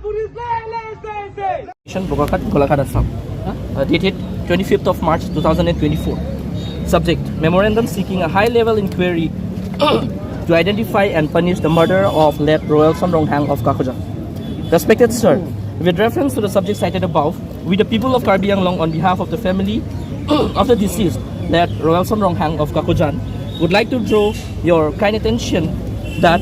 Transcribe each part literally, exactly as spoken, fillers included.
Police, lay, lay, lay, lay. Bokakhat, Golaghat, Assam. Uh, dated twenty-fifth of March two thousand twenty-four. Subject: Memorandum seeking a high-level inquiry to identify and punish the murder of late Royalson Ronghang of Kakojan. Respected sir, with reference to the subject cited above, we, the people of Karbi Anglong, on behalf of the family of the deceased, late Royalson Ronghang of Kakojan, would like to draw your kind attention that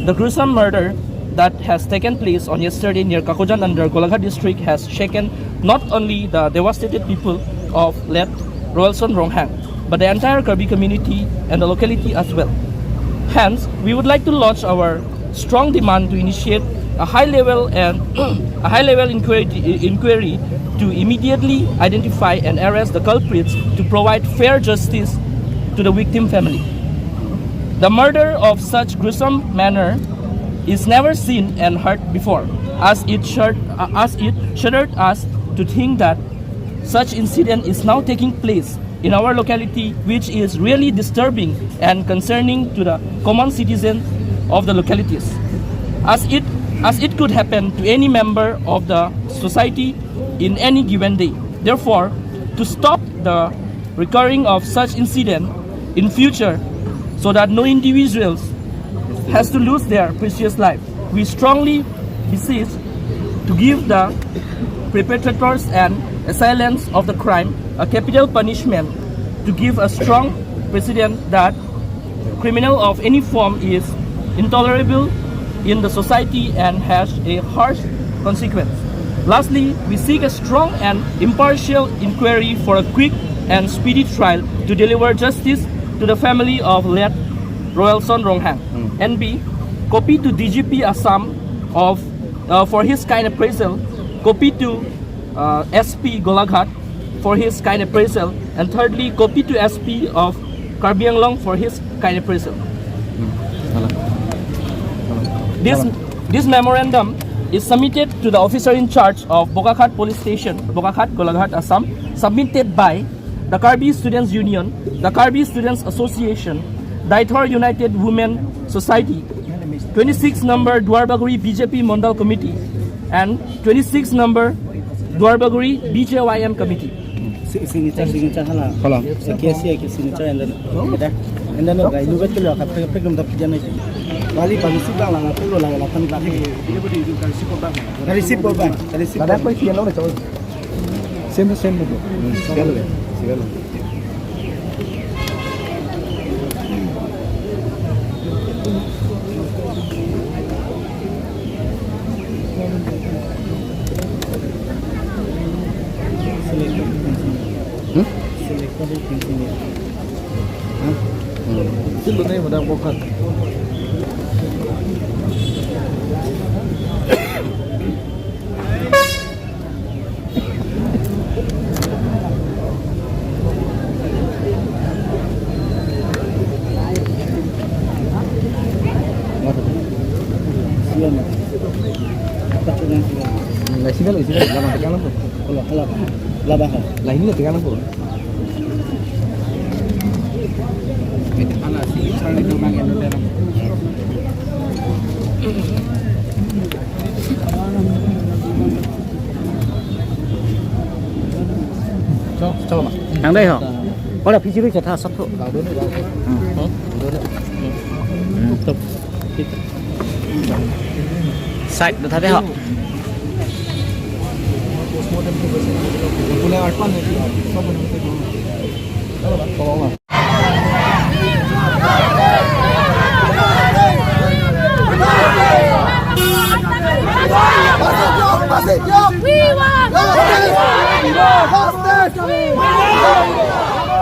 the gruesome murder that has taken place on yesterday near Kakojan under Golaghat district has shaken not only the devastated people of late Royalson Ronghang, but the entire Karbi community and the locality as well. Hence, we would like to launch our strong demand to initiate a high level and a high level inquiry, inquiry to immediately identify and arrest the culprits to provide fair justice to the victim family. The murder of such gruesome manner is never seen and heard before, as it shuddered, as it shuddered us to think that such incident is now taking place in our locality, which is really disturbing and concerning to the common citizen of the localities, as it, as it could happen to any member of the society in any given day. Therefore, to stop the recurring of such incident in future, so that no individuals has to lose their precious life, we strongly beseech to give the perpetrators and assailants of the crime a capital punishment, to give a strong precedent that criminal of any form is intolerable in the society and has a harsh consequence. Lastly, we seek a strong and impartial inquiry for a quick and speedy trial to deliver justice to the family of late Royalson Ronghang. Hmm. N B, copy to D G P Assam of, uh, for his kind appraisal, copy to, uh, S P Golaghat for his kind appraisal, and thirdly, copy to S P of Karbi Anglong for his kind appraisal. Hmm. Hello. Hello. This, hello. This memorandum is submitted to the officer in charge of Bokakhat Police Station, Bokakhat, Golaghat, Assam, submitted by the Karbi Students Union, the Karbi Students Association, Deithor United Women Society, twenty-six number Duarbagori B J P Mondal Committee, and twenty-six number Duarbagori B J Y M Committee. Si-, signature, signature hala. Hala. K C, signature and then, and then, no, guys, look at the lock, pick, pick them up, pick them up. Wali, pag-isip lang, lang, pick lang, lang, lang, lang. Receipt po ba? Receipt po. Same, same po. Hmm, sige lang, sige lang. Hmm? Hmm. Silo na yung madam ko kan. Laisi kan, laisi kan, lama tekan apa? Kalau, kalau, lama kan? Lah, ini tekan apa? Ang dai ho. Pada pijiri chetha sab tho. Hmm. Hmm. Side do thade ho. We want justice! We want justice!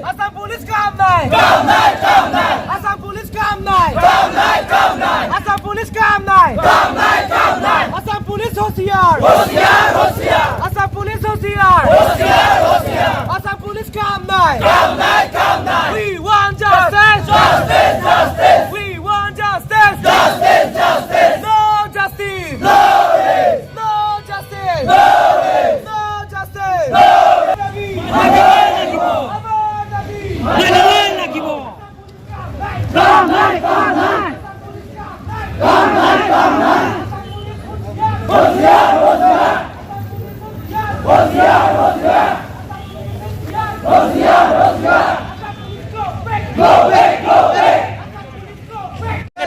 Assam police কাম নাই। কাম নাই, কাম নাই। Assam police কাম নাই। কাম নাই, কাম নাই। আছাম পুলিচ কাম নাই। কাম নাই, কাম নাই। আছাম পুলিচ হুঁশিয়াৰ। হুঁশিয়াৰ, হুঁশিয়াৰ। আছাম পুলিচ হুঁশিয়াৰ। হুঁশিয়াৰ, হুঁশিয়াৰ। আছাম পুলিচ কাম নাই। কাম নাই, কাম নাই। We want justice. Justice, justice. We want justice. Justice, justice. No justice. No rest. No justice. No rest. No justice. No rest. আমাৰ দাবী। আমাৰ দাবী। মানিবই লাগিব।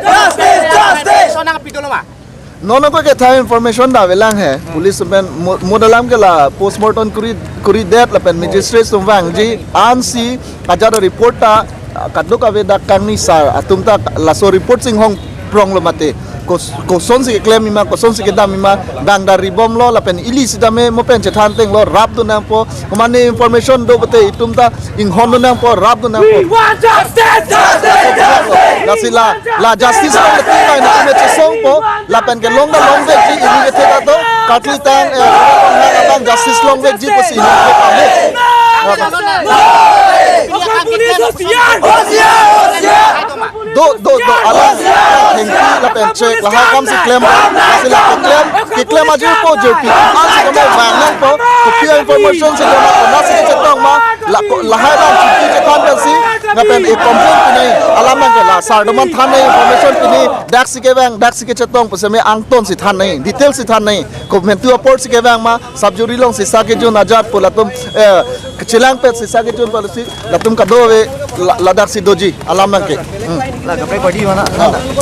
Justice, justice. Nono ko ke tha information davelang he. Police pen mo-, mo dalam ke la postmortem kuri, kuri det lapen magistrate atum vangji ansi ajat report ta, ah, kadokave dak kangni sar atum ta laso report chinghong prong lo mate. Kos-, kosonsi keklem ima, kosonsi kedam ima, dang dari bomlo lapen ili sitame mo pen chethan tenglo, rap do nangpo, humane information do pute itum ta inghon do nangpo, rap do nangpo. We want justice, justice, justice. Lasi la, la justice lo leti kai na kume chesongpo, lapen kelong ta longvekji, ili kethe ta to, karkli tang, eh, abang justice longvekji pusi ili ke pame. Assam police osiar, osiar, osiar. Do, do, do, alang thengpi lapen chek lahai kam si klem, lasi la keklem, keklem ajirpo jirpi, ansi kami vang nangpo, kopi information si klem, nasi kechetong ma, la, ko, lahai lang chuti chethan pensi, lapen e complain pini, alam nang ke la, sar doman than nai information pini, daksi kevang, daksi kechetong, puseme angton si than nai, detail si than nai, komentu apor si kevang ma, sub jury along si sa kejun ajat pu latum, eh, chelang pet si sa kejun pu lasi, latum kadokave la-, ladak si doji, alam nang ke. Hmm. La kape body mana? Ah.